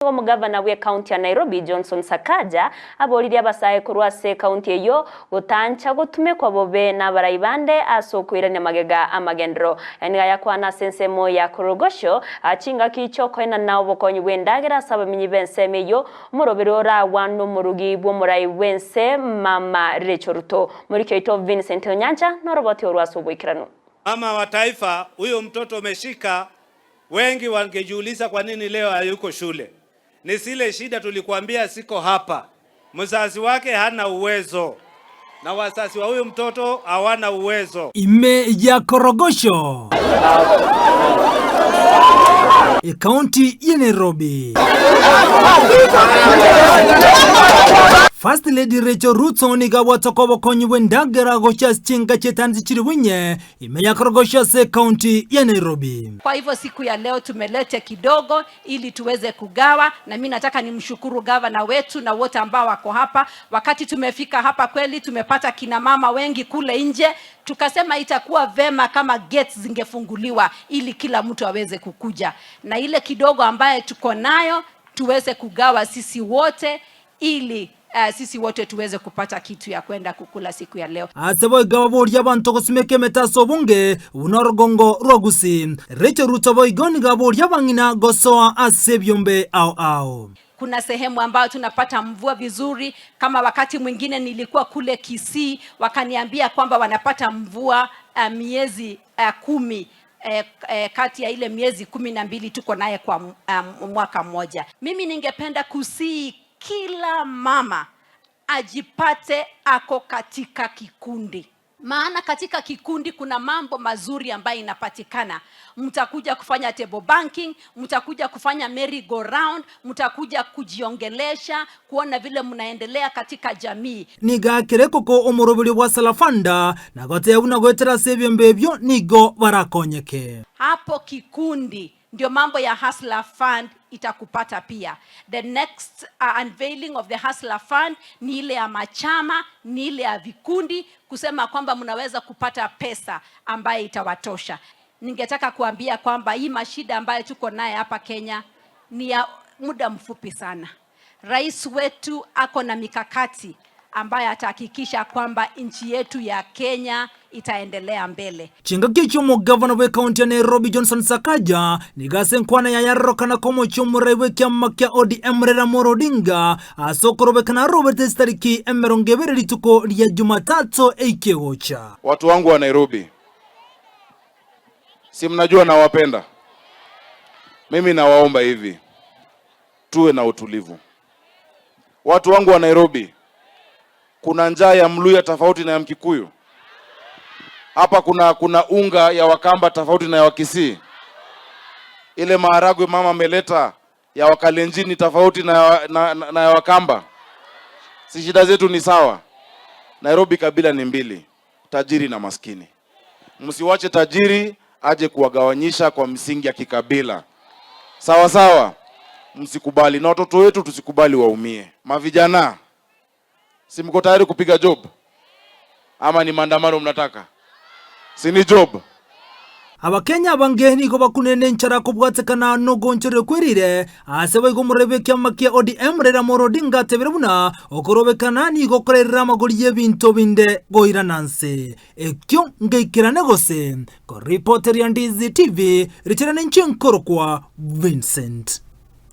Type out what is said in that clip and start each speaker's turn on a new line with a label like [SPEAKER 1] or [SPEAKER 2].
[SPEAKER 1] Omogavana bw'Ekaunti ya Nairobi Johnson Sakaja aboririe abasae korwa ase ekaunti eyio gotancha gotumekwa bobe nabarai bande ase okoirania magega amagenderero. Nigo ayakwana ase ensemo ya Korogosho chingaki chiokoenana obokonyi bw'endagera ase abamenyi b'ensemo eyio omoroberi oragwa nomorugi bw'omorai bw'ense Mama Rachel Ruto. Omoriki oito Vincent Onyancha noroboti orwo ase oboikeranu.
[SPEAKER 2] Mama wa taifa, huyo mtoto umeshika Wengi wangejiuliza kwa nini leo hayuko shule. Ni zile shida tulikuambia siko hapa. Mzazi wake hana uwezo na wazazi wa huyu mtoto hawana uwezo.
[SPEAKER 3] Ime ya Korogosho, Ekaunti ya Nairobi. First Lady Rachel Ruto nigo abwate obokonyi bw'endagera gochia ase chinka chi'etansi chiri inye ime ya Korogosho ase ekaunti ya Nairobi.
[SPEAKER 4] Kwa hivyo siku ya leo tumelete kidogo ili tuweze kugawa, na mimi nataka nimshukuru gavana wetu na wote ambao wako hapa. Wakati tumefika hapa kweli tumepata kina mama wengi kule nje, tukasema itakuwa vema kama gates zingefunguliwa ili kila mtu aweze kukuja, na ile kidogo ambaye tuko nayo tuweze kugawa sisi wote ili sisi wote tuweze kupata kitu ya kwenda kukula siku ya leo.
[SPEAKER 3] Ase boigo ababoria abanto gosimeka emete ase obonge buna orogongo rwa Gusii. Rachel Ruto boigo nigo aboria abang'ina gosoa ase ebiombe ao ao.
[SPEAKER 4] Kuna sehemu ambayo tunapata mvua vizuri, kama wakati mwingine nilikuwa kule Kisii wakaniambia kwamba wanapata mvua miezi 10 kati ya ile miezi 12 tuko naye kwa mwaka mmoja. Mimi ningependa kusii kila mama ajipate ako katika kikundi, maana katika kikundi kuna mambo mazuri ambayo inapatikana. Mtakuja kufanya table banking, mtakuja kufanya merry go round, mtakuja kujiongelesha, kuona vile mnaendelea katika jamii.
[SPEAKER 3] Nigo akere koko omoroberio bwa Salafanda na goteba buna goetera ase ebiombe ebio nigo barakonyeke.
[SPEAKER 4] Hapo kikundi ndio mambo ya Hustler Fund itakupata pia. The next unveiling of the Hustler Fund ni ile ya machama, ni ile ya vikundi, kusema kwamba mnaweza kupata pesa ambayo itawatosha. Ningetaka kuambia kwamba hii mashida ambayo tuko naye hapa Kenya ni ya muda mfupi sana. Rais wetu ako na mikakati ambayo atahakikisha kwamba nchi yetu ya Kenya itaendelea mbele.
[SPEAKER 3] Chingaki echio omogavana bw'ekaunti ya Nairobi Johnson Sakaja nigo ase enkwana yaye arorokana komochia omorai bw'ekiama kia ODM Raila Amolo Odinga ase okorobekana arobete chitariki 20 rituko ria Jumatatu eike gocha.
[SPEAKER 5] Watu wangu wa Nairobi, si mnajua nawapenda. Mimi nawaomba hivi, tuwe na utulivu. Watu wangu wa Nairobi, kuna njaa ya Mluya tofauti na ya Mkikuyu. Hapa kuna unga ya Wakamba tofauti na ya Wakisii. Ile maharagwe mama ameleta ya Wakalenjin tofauti na ya Wakamba. Si shida zetu ni sawa? Nairobi kabila ni mbili, tajiri na maskini. Msiwache tajiri aje kuwagawanyisha kwa msingi ya kikabila. Sawa sawa, msikubali, na watoto wetu tusikubali waumie. Mavijana, si mko tayari kupiga job ama ni maandamano mnataka? Si ni job?
[SPEAKER 3] Abakenya abange nigo bakunene enchara kobwatekana nogonchorero kwerire ase boigo omorebe ekiama kia ODM Raila Amolo Odinga atebire buna okorobekana nigo okorerera amagori y'ebinto binde goirana nse. Ekio ngeikerane gose. Koripoteria Ndizi TV, richera ninche nkorokwa Vincent.